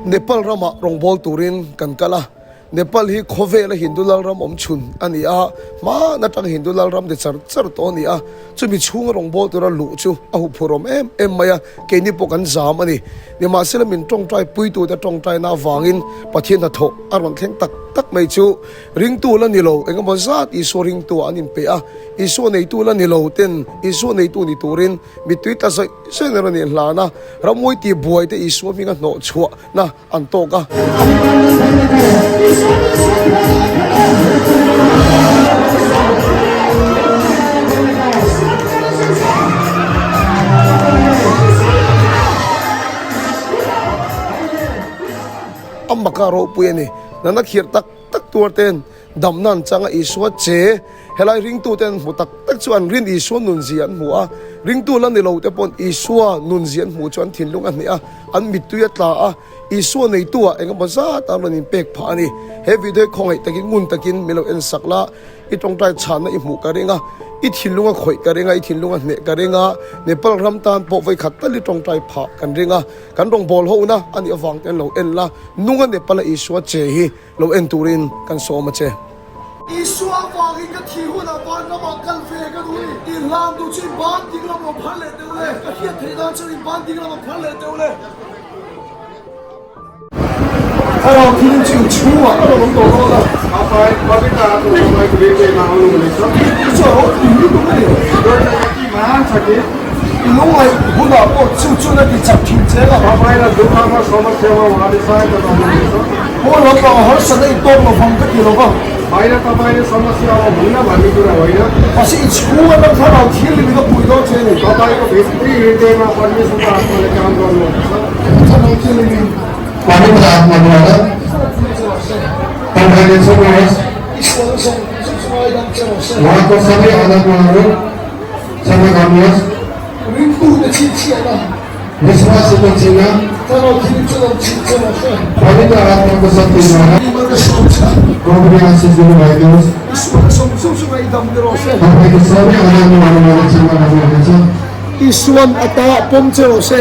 Nepal ramah rawngbâwl turin kan kal a. Nepal hi khawvela Hindu lalram awm chhun a ni a, hmân atanga Hindu lalram de char char tawh a ni a. Chumi chhunga rawngbâwl tura luh chu a huphurhawm em em mai a, keini pawh kan zam a ni. Nimahsela min tawngtai puitute tawngtaina avangin Pathian hnathawh a rawn thleng tak tak mai chu ringtu la ni lo engemaw zat Isua ringtuah an inpe a, Isua neitu la ni lo ten Isua neitu ni turin mittui tla zawih zawih an rawn inhlan a, rammawi tihbuai te Isua hminga hnawh chhuahna an tawk a. A maka ropui a ni. Nana khirh tak tak tuar ten damna an chang a, Isua che helai ringtu ten hmu tak tak chu an rin Isua nunzia an hmu a, ringtu la ni lo te pawn Isua nunzia an hmuh chu an thinlung a hneh a, an mittui a tla a, Isua neitu ah engemaw zat a rawn inpek phah a ni. He video hi khawngaih takin ngun takin min lo en sak la, i tawngtai chhanna i hmuh ka ring a, i thinlung a khawih ka ring a, i thinlung a hneh ka ring a, Nepal ram tan pawh vawikhat tal i tawngtai phah kan ring a, kan rawngbâwl hona a nih avang ten lo en la, nunga Nepal a Isua che hi lo en turin kan sawm a che. Isua avangin ka thih hunah van ramah kal ve ka duh i, i hlan duh chu i ban ding lamah phar leh deuh le, ka hriat theih nan chuan i ban ding lamah phar leh deuh le. Thlarau thil chu in chhungah a rawn awm tawh dawn a. Chu chu a ropui lutuk a ni. I lungngaih hunah pawh chu chuan a ti chak thin che a. Pawl lampang a harsatna i tawk lo vang ka ti lo va. Mahse i chhung atang thlarau thianghlim in a pui dawn che a ni. Thlarau thianghlim in. I sual zawng zawng chu ngaidam che rawh se. Ringtute chhinchhiahna. Thlarau thianghlim chu lo chhilh che rawh se. Isua ka sawm che a. I sualna zawng zawng chu ngaihdam ni rawh se. Isuan a ta pawm che rawh se.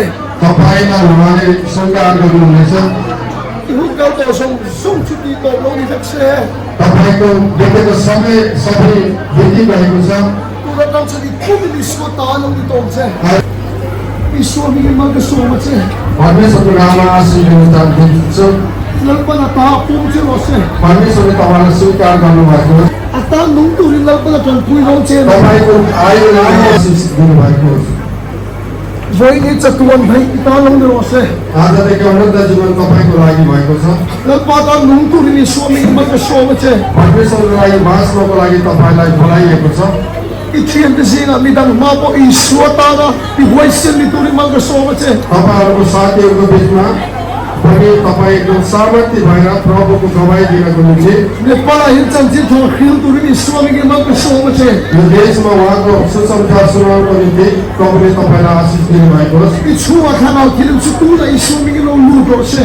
I hun kal tawh zawng zawng chu tih tawp lo ni vek se. Tuna tang chuan i pum in Isua ta a lo ni tawng che. Isua hmingin mal ka sawm a che. Lalpan a ta a pawm che rawh se. A tan nung turin Lalpan a tanpui dawn che a ni. Vawiin hi chatuan hnaih i tan lo ni rawh se. Lalpa tan nung turin Isua hmingin mal ka sawm a che. I thiante zingah midang hma pawh Isua tana i huaisen ni turin mal ka sawm a che. Nepal-ah hian chanchin thawh hril turin Isua hmingin mal ka sawm a che. I chhungah thlarau thilim chu tunah Isua hmingin lo lut rawh se.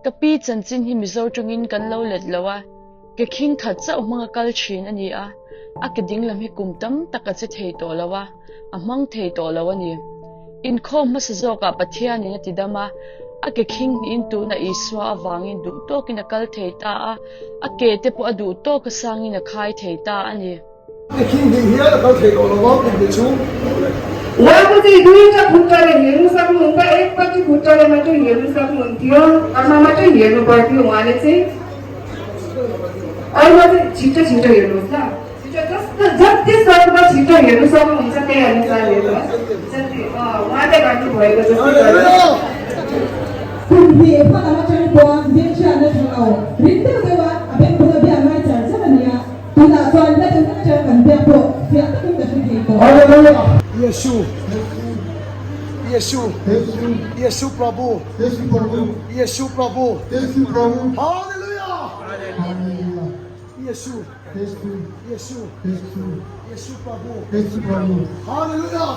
Ka pi chanchin hi Mizo tawngin kan lo let lo a, ke khing khat chauh hmanga kal thin a ni a, a ke dinglam hi kum tam tak a che thei tawh lo a, a hmang thei tawh lo a ni. Inkhawm hmasa zawkah Pathianin a ti dam a, a ke khing hnihin tuna Isua avangin duh tawkin a kal thei ta a, a ke te pawh a duh tawka sangin a khai thei ta a ni. Ke khing hnih hian a kal thei tawh lo a, kum hnih chhung tawh le. उहाँको चाहिँ दुईवटा खुट्टाले हेर्नु सक्नुहुन्छ एकपट्टि खुट्टाले मात्रै हेर्नु सक्नुहुन्थ्यो अथवा मात्रै हेर्नु पर्थ्यो उहाँले चाहिँ अरूमा चाहिँ छिटो छिटो हेर्नुहोस् ल छिटो जस्तो जति सक्दो छिटो हेर्नु सक्नुहुन्छ त्यही अनुसार हेर्नुहोस् जति उहाँले गर्नुभएको जस्तो गर्नुहोस्। Kum hnih hma lam atang pawn Biakchhiatna tha lo ring deuh deuh a, a beng bula biak ngai char char a nia. Tunah chuan hla deuh deuh atang kan biak pawh fiah takin ka hre thei tawh. Hallelujah! Yesu Yesu Yesu Prabhu Yesu Prabhu Hallelujah! Yesu Yesu Yesu Prabhu Hallelujah!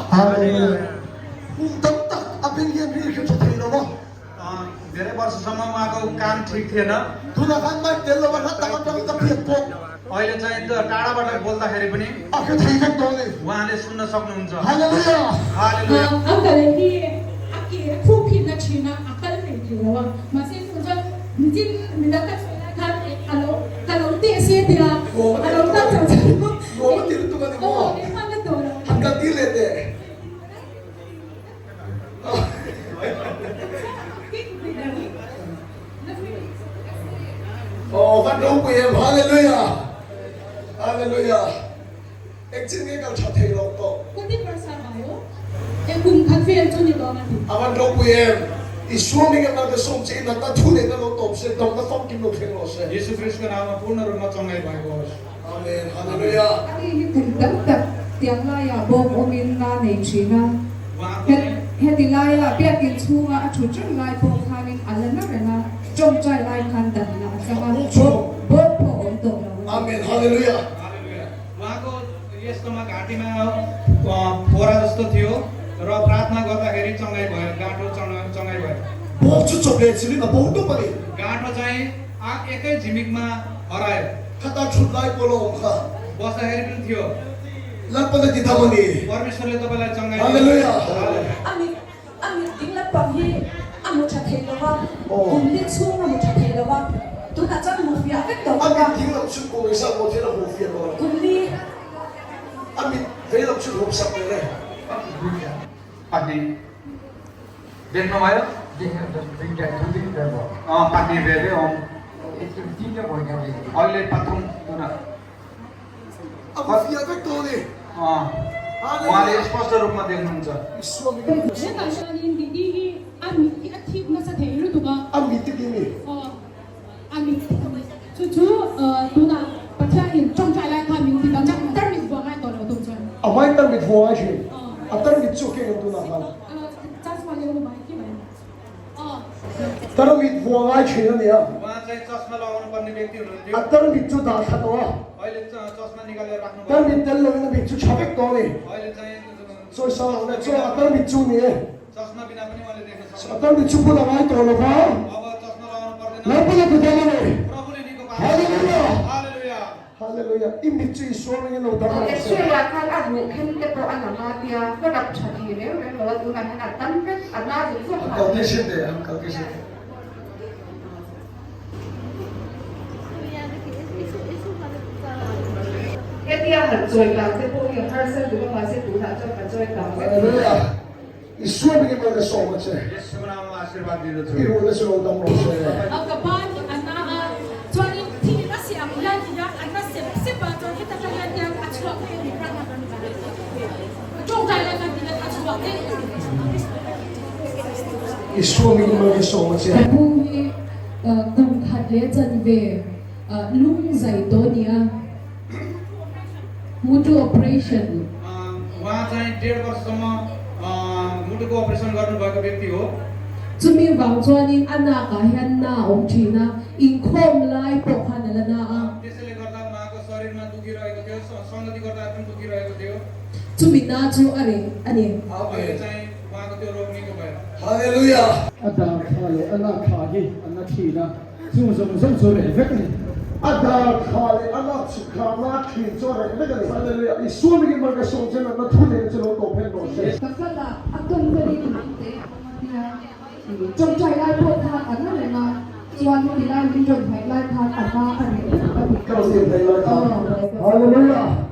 Kum tam tak a beng hian ri hre tha thei lo va. धेरै वर्षसम्म उहाँको कान ठिक थिएन। Tunah khan mic tel lo va hla tak atang ka hriat pawh. अहिले चाहिँ त्यो टाढाबाट बोल्दाखेरि पनि A hre thei vek dawn a ni. उहाँले सुन्न सक्नुहुन्छ। Hallelujah! Hallelujah. A kal hi a ke a khup hi na thin a, a kal thei thei lo a. Mahse tun chuan nichin midang ka sawi lai khan a lo ka lo teh si a tia, a lo kal chho chho. Nuam a ti lutuk a ni maw? Aw, eng hman na tawh lo. Han kal tir leh teh. Aw van ropui em Hallelujah Hallelujah Engchin nge kal tha thei lo tawh. Kati parsa baio e kum khat vel chu ni dawn a ti. A van ropui em Isua ming emaw ka sawm che in natna thu neihna lo tawp se damna famkim lo thleng rawh se. Jesuh Christ-ka nama purna rupma changai भएको होस्। Amen Hallelujah. Ani hi kum tam tak tiang laiah bawm awmin na nei thin a, heti laia biakin chhunga a thu ṭeuh lai pawh khanin a la na reng a, ṭawngṭai lai khan dan lah a chang a, bawm pawh a awm tawh lo a ni. Amen Hallelujah. Hallelujah. उहाँको यस्तोमा घाँटीमा फोरा जस्तो थियो र प्रार्थना गर्दाखेरि चङ्गाइ भयो, गाँठो चङ्गाइ भयो। Bawk chu chawp leh chilhin a bo tawp a ni. गाँठो चाहिँ एकै झिमिकमा हरायो। Khata thut lai pawh la awm kha. बस्दाखेरि पनि थियो। Lalpan a ti tham a ni. परमेश्वरले तपाईँलाई चङ्गाइ Hallelujah. A mit a mit ding lampang hi a mu tha thei lo va, kum li chhung a mu tha thei lo va, tunah chuan mu fiah vek tawh A bawk a. mit ding lam chu kum engzat maw thian a hmu fiah lo. Kum li. A mit vei lam chu hmuh sak ve le. Pahnih देख्नुभयो? Pahnih ve ve awm. अहिले pathum tuna. A hmu fiah vek tawh a ni. उहाँले स्पष्ट रूपमा देख्नुहुन्छ। Isua mi Hetah hianin Didi hi a mit hi a thip nasa thei lutuk a. A mit te kimi? A mit chu chu tunah Pathianin tawngtai lai khan min ti dang tarmit vuah ngai tawh lo tum chuan. A hmain tarmit vuah ngai thin. A tarmit chu a keng ang tunah khan. Tarmit vuah ngai thin a nia. उहाँ चाहिँ चस्मा लगाउनु पर्ने व्यक्ति हुनुहुन्थ्यो। A tarmit chu dah thla tawh a. अहिले चस्मा निकालेर राख्नु भयो। Tarmit tel loin a mit chu tha vek tawh a ni. अहिले चाहिँ Chawi sang lo le chuan a tarmit chu ni e. चस्मा बिना पनि उहाँले देख्न A सक्नुहुन्छ। tarmit chu bula ngai tawh lo va. अब चस्मा लगाउनु पर्दैन। Lalpala ti dam a ni. प्रभुले निको पार्नुहुन्छ। Hallelujah! Hallelujah! Hallelujah! I mit chu Isua ringin lo dam rawh se. X-ray ah khan a ruh khen te pawh a lang a tia ka rap tha thei reu reng lo a tunah hian a tam vek a na zawng zawng An phah. kal tir sin teh, an kal tir sin teh. Hetia han chawi kang te pawh hi a harsa duh a mahse tunah chuan ka chawi kang vek. Hallelujah! Isua ringin mal ka sawm a che. येशूको नाममा आशीर्वाद दिँदछु। I ruhna chu lo dam rawh se. A ka ban hi a na a, chuanin thil a siam hian ti a, a na sep sep a, chuan heta tang hian tiang a chhuak daih a ni pran a. Tawngtai lai khan ti hian a chhuak daih a ni. Isua ringin mal ka sawm a che. Ka pu hi kum khat leh chanve lung zai tawh a ni a, Mutu operation. उहाँ चाहिँ डेढ वर्षसम्म अ, मुटुको अपरेसन गर्नुभएको व्यक्ति हो। Chumi vang chuanin a nakah hian na a awm thin a, inkhawm lai pawh khan a la na a. त्यसैले गर्दा उहाँको शरीरमा दुखिरहेको थियो, सङ्गति गर्दा पनि दुखिरहेको थियो। Chumi na chu a reh a ni. अहिले चाहिँ उहाँको त्यो रोग निको भयो। Hallelujah! A dar thla leh a lak thla hi a na thin a, chung zawng zawng chu reh vek a ni. A dar thla leh a lak chhuk thla na thin chu a reh vek a ni. Hallelujah! Isua mingin mar ka sawm che natna thu nen chu lo tawp hen rawh se. Ka kal a, a tawn velin min te a awm a tia, tawngtai lai pawh khan a na reng a, chuan heti lai min rawn hnaih lai khan a na a reh vek a ni. Ka rawn inhnaih lai khan. Hallelujah!